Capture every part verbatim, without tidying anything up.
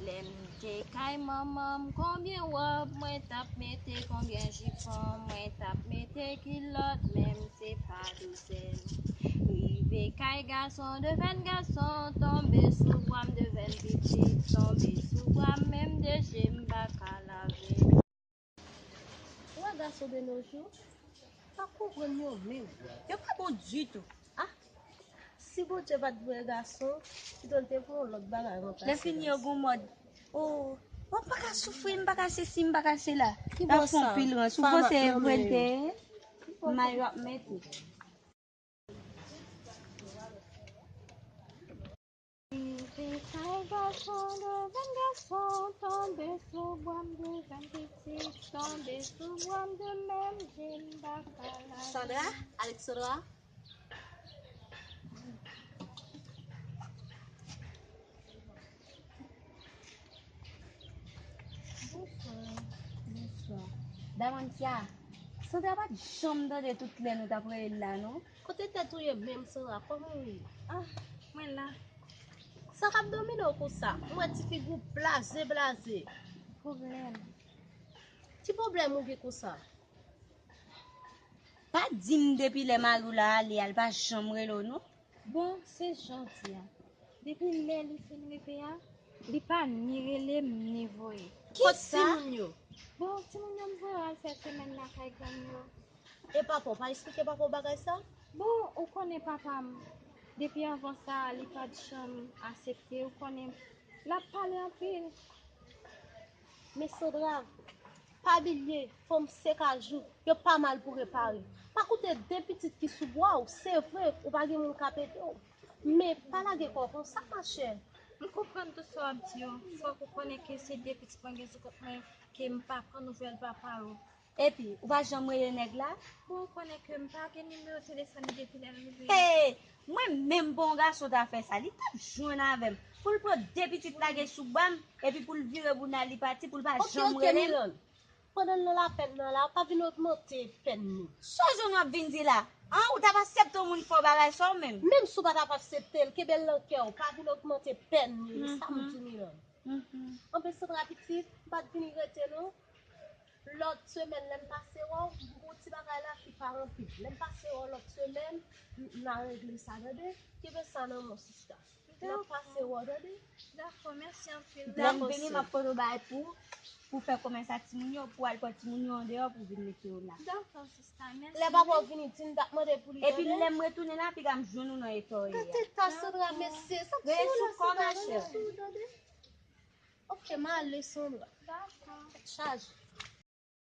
M te kay manman m, konbyen wòb mwen t ap mete, konbyen jipon mwen t ap mete, kilòt menm se pa douzèn. Rive kay gason, devèn gason tonbe sou bwa m, devèn pitit tonbe sou bwa m, menm de je m pa ka lave. Ou wè gason de nos jours, pa konprann yo menm. Yo pa bon ditou. Ah, si Bondye pa t voye gason, pito l te voye yon lòt bagay ranplase gason. Lè fini yo gon mòd. Oh, oh, m pa ka soufri, m pa ka sesi, m pa ka sela. Ki bò sa? Fè anpil rans. Ou panse e vre l te ye? Mayo ap mete. Rive kay gason, devèn gason tonbe sou bwa m, devèn pitit tonbe sou bwa m, de menm je m pa ka lave. Sandra, Alexandra. Bonswa. Bonswa. Damantia, Sandra pa t janm tande tout lè nou t ap rele l la, non? Kote tèt ou ye menm, Sandra? Kòman ou ye? Ah, mwen la. Sa k ap domine w konsa? M wè ti figi w blaze, blaze. Pwoblèm. Ki pwoblèm ou gen konsa? Pa di m depi lè mari w la ale a, l pa janm rele w, non? Bon, se jan w di a. Depi lè li fin rive a, li pa ni rele m, ni voye. Kot timoun yo? Bon, timoun yo m voye al fè semèn lakay grann yo. E papa w, pa eksplike papa w bagay sa? Bon, ou konnen papa m, depi anvan sa, li pa t janm aksepte, ou konnen, l ap pale anpil. Men Sandra, pa bliye, fanm se kajou, yo pa mal pou repare. Pa koute de pitit ki sou bra w, se vre, ou pa gen moun k ap ede w. Men pa lage kò w konsa, machè. M konprann tout sa w ap di yo. Fòk ou konnen ke se de pitit mwen gen sou kont mwen, ke m pa pran nouvèl papa yo. Epi, ou pa janm rele nèg la? Bon, ou konnen ke m pa gen nimewo telefòn li depi lè l rive. Hey! Mwen menm pa yon gason ta fè sa. Li t ap jwenn avè m. Pou l pran de pitit lage sou bra m, epi pou l vire bounda li pati, pou l pa janm rele m. Pandan l nan lapèn nan la, pa vin ogmante pèn li. Sa w jwenn w ap vin di la? An, ou t ap aksepte yon moun fè w bagay sa w menm? Menm si w pa t ap aksepte l, kenbe l nan kè w, pa vin ogmante pèn li, sa m di Milan. Anben Sandra pitit, m pa t vini rete non. Lòt semèn, lè m pase wè w, m gon ti bagay la ki pa ranpli. Lè m pase wè w lòt semèn, n a regle sa, tande? Kenbe sa nan men w, sista. N ap pase wè w, tande? Dakò, mèsi anpil. Lè m vini, m ap pote w bagay pou, pou fè komès ak timoun yo, pou al pran timoun yo andeyò, pou vin mete yo la. Dakò, sista, mèsi. Lè papa w vini, di m t ap mande pou li, tande? Epi lè m retounen la, piga m jwenn ou nan eta w ye a. Tèt ta Sandra, mesye, sa k sou ou la, Sandra, mesye, tande? Ok, m ale, Sandra. Dakò. Tèt chaje.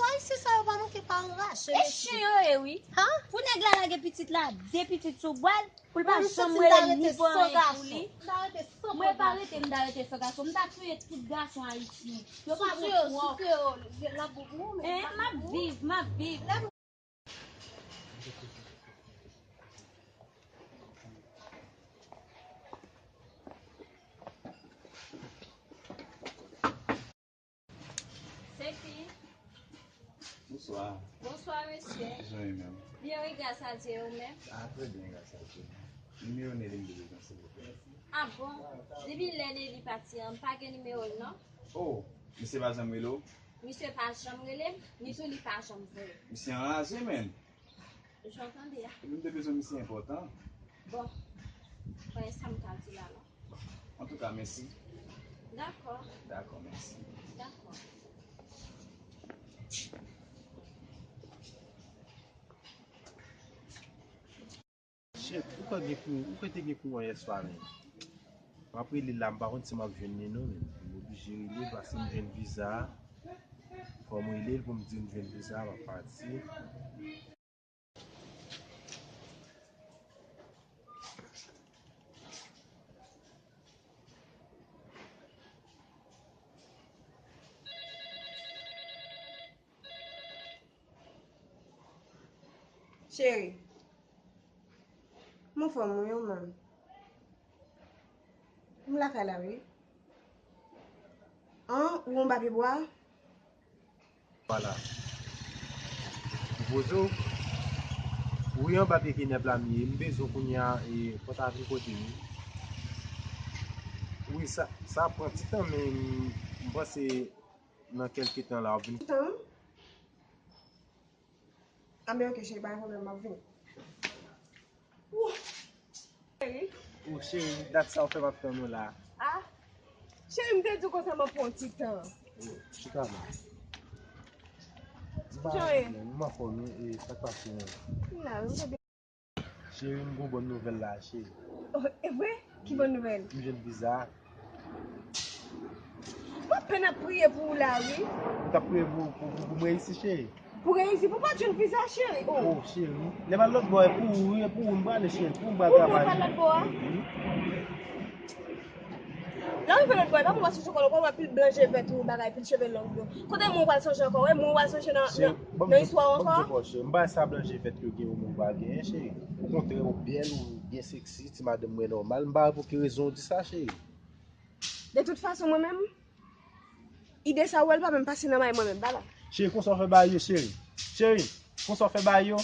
Ayisyen sa yo pa manke pa anraje, mesye. E chen yo ye, wi. Ha? Pou nèg la lage pitit la, de pitit sou bra l, pou l pa janm rele m ni fè anyen pou li. Mwen pa rete, m ta rete san gason. M ta touye tout gason ayisyen. Yo pa bon twòp. Eh, m ap viv, m ap viv. Sefi. Bonswa. Bonswa, mesye. Jan w ye menm? Byen, wi, gras a Dye, ou menm? Ah, trè byen, gras a Dye. Nimewo Nelly m te bezwen, silvouplè. Ah bon? Depi lè Nelly pati an, m pa gen nimewo l, non. Oh, misye pa janm rele w? Misye pa janm rele m, ni tou li pa janm voye. Misye anraje, menm. Jan w tande a. Epi m te bezwen misye enpòtan. Bon, pa gen sa m ka di la non. Antouka, mèsi. Dakò. Dakò, mèsi. Dakò. Shit, ou kwè gen kou, ou kwè te gen kouran yèswa menm? M ap rele l la, m pa konn si m ap jwenn li non, men m oblije rele l paske m jwenn viza a. Fò m rele l pou m di l m jwenn viza a, m ap pati. Cheri, m anfòm wi, ou menm? M lakay la wi. An, ou anba pye bwa? Vwala. Ou poze w? Wi, anba pye kenèp la m ye. M bezwen w kounye a, e, fò w ta vin kote m wi. Wi, sa, sa pran ti tan, men m, m panse nan kèlke tan la, w ap vin. Tan? Anben, ok, cheri, pa gen pwoblèm, m ap vini. Wouh! Cheri. O cheri, dat sa w fè m ap tann ou la. Ah! Cheri, m te di w konsa m ap pran yon ti tan. O, chita la. M pa Jan e? Pwoblèm, m anfòm wi, e sa k pase menm? M la, m te Cheri, m gon bòn nouvèl la, cheri. Oh, e vre? Ki bòn nouvèl? M jwenn viza. M ap pèn ap priye pou ou la, wi. M t ap priye pou, pou, pou, pou m reyisi, cheri. Pou reyisi, pou pa t jwenn viza, cheri. Oh. Oh, cheri. Lè m al lòt bò, e pou ou, wi, e pou ou m prale, cheri. Pou ou m pral travay. Pou ou m pral lòt bò a? Wi. Lè w rive lòt bò, e pa pou w pa sonje kò l ankò, w wè pil blan je vèt ou, bagay, pil cheve long yo. Kote moun w pral sonje ankò? Wè moun w pral sonje nan, nan, nan istwa w ankò? Cheri, ban m di w, cheri. M pa wè sa blan je vèt yo gen, ou menm ou pa genyen, cheri. Okontrè, ou bèl, ou byen seksi, ti madanm mwen nòmal. M pa wè pou ki rezon w di sa, cheri. De tout fason, mwen menm, ide sa w wè l pa menm pase nan may mwen menm, baba. Cheri, konsa w fè bagay yo, cheri. Cheri, konsa w fè bagay yo.